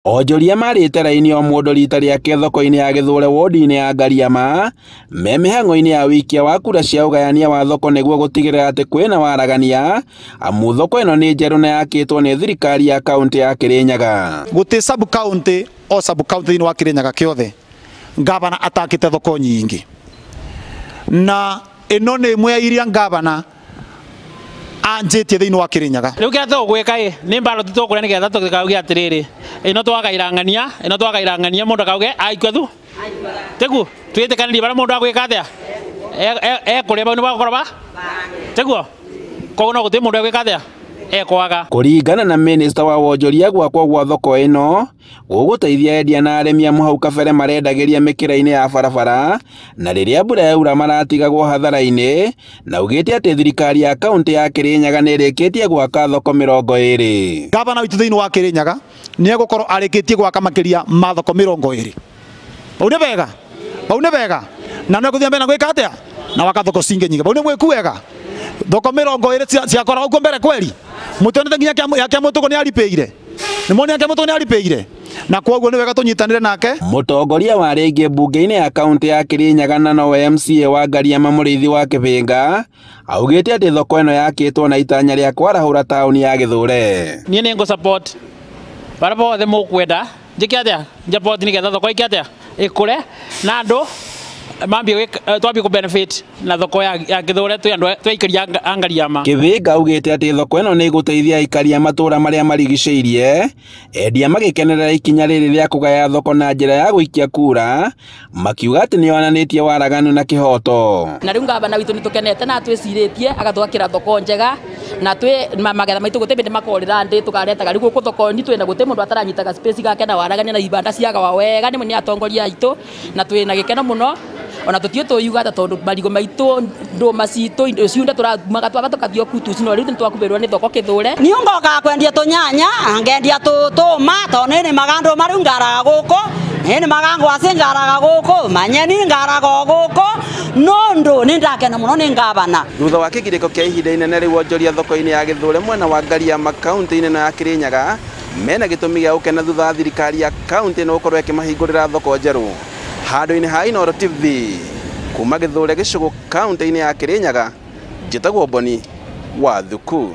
Onjoria marĩte raini o mũndũ rita rĩake thoko-inĩ ya Gĩthũre wodi-inĩ ya Ngariama me mĩhang'o-inĩ ya wĩikia wa kura cia ũgayania wa thoko nĩguo gũtigĩrĩra atĩ kwĩna waragania amu thoko ĩno nĩ njerũ na yakĩtwo nĩ thirikari ya kaũntĩ ya Kirinyaga. Gũtĩ sub county o sub county thĩinĩ wa Kirinyaga kĩothe ngavana atakĩte thoko nyingĩ, na ĩno nĩ ĩmwe ya iria ngavana anjĩtie thĩinĩ wa Kirinyaga. Rĩu kĩrĩa tũgwĩka ĩ nĩ mbaro tũkũrĩa nĩgetha tũkauge atĩrĩrĩ ĩno twakairang'ania ĩno twakairang'ania mũndũ akauge aikua thu tiguo twĩtĩkanĩrie barĩa mũndũ agwĩka atĩa ekũrĩa bau nĩ bagũkorwo ba tiguo koguo no gũtirĩ mũndũ egwĩka atĩa ekwaga. Kũringana na minista wa wonjoria gwakwo gwa thoko ĩno gũgũteithia endia na arĩmi amu hau kabere marendagĩria mĩkĩra-inĩ ya barabara na rĩrĩa mbura yaura maratigagwo hathara-inĩ, na ugĩte atĩ thirikari ya kaũntĩ ya Kirinyaga nĩ ĩrĩkĩtie gwaka thoko 20. Gavana witũ thĩinĩ wa Kirinyaga nĩ egũkorwo arĩkĩtie gwaka makĩria ma thoko 20. Bau nĩ wega, bau nĩ wega, na no egũthiĩ mbere na gwĩka atĩa na waka thoko cingĩ nyingĩ. Bau nĩ mwĩku wega, thoko 20 ciakora huko mbere kweli mutionete nginya ya Mutugu ni aripĩire, nĩ moni ya Mutugu ni aripĩire, na kwoguo nĩ wega tũnyitanĩre nake. Mũtongoria wa rĩngĩ mbunge-inĩ ya kaũntĩ ya Kirinyaga na nowe MCA wa Ngariama Mũrĩithi wa Kĩbĩnga augĩte atĩ thoko ĩno yakĩtwo na itanya rĩa kwarahũra taũni ya Gĩthũre. Niĩ nĩ ngũ support barĩa bothe mũkwenda njĩke atĩa support nĩgetha thoko ĩke atĩa ĩkũre na andũ mambie twambie ku benefit na thoko ya Gĩthũre twĩ andũ twaikaria a Ngariama. Kĩbĩnga augĩte atĩ thoko ĩno nĩ ĩgũteithia aikari a matũũra marĩa marigicĩirie, endia magĩkenerera ikinya rĩrĩ rĩa kũgaya thoko na njĩra ya gũikia kura, makiuga atĩ nĩyonanĩtie waraganu na kĩhoto. Na rĩu ngavana witũ nĩ tũkenete na twĩcirĩtie agatwakĩra thoko njega na twĩ magetha maitũ gũtirĩ hĩndĩ makorĩra ndĩ tũkaretaga rĩu gũkũ thoko-inĩ twĩna gũtirĩ mũndũ ataranyitaga space gake na waragania na ibanda ciagawa wega nĩ atongoria aitũ na twĩna gĩkeno mũno. Ona tũtiũ tũyuga ta tondũ marigũ maitũ ndũma citũ indo ciunda tũraumaga twaba tũkathio kutu no rĩu nĩtwakubĩrwo nĩ thoko Gĩthũre. Niĩ ngokaga kwendia tũnyanya ngendia tũtũma tondũ nĩ nĩmaga ndũma rĩu ngaraga gũkũ, nĩ nĩmaga ngwacĩ ngaraga gũkũ, manyeni ngaraga o gũkũ, nũndũ nĩ ndakena mũno nĩ ngavana. Thutha wa kĩgirĩko kĩa ihinda inene rĩu onjoria thoko-inĩ ya Gĩthũre mwena wa Ngariama kaũntĩ-inĩ ĩno ya Kirinyaga mena gĩtũmi gĩa gũkena thutha wa thirikari ya kaũntĩ ĩno gũkorwo ĩkĩmahingũrĩra thoko njerũ. Handũ-inĩ ha Inooro TV kuma Gĩthũre gĩcũgũ kaũntĩ-inĩ ya Kirinyaga, njĩtagwo Boni wa Thuku.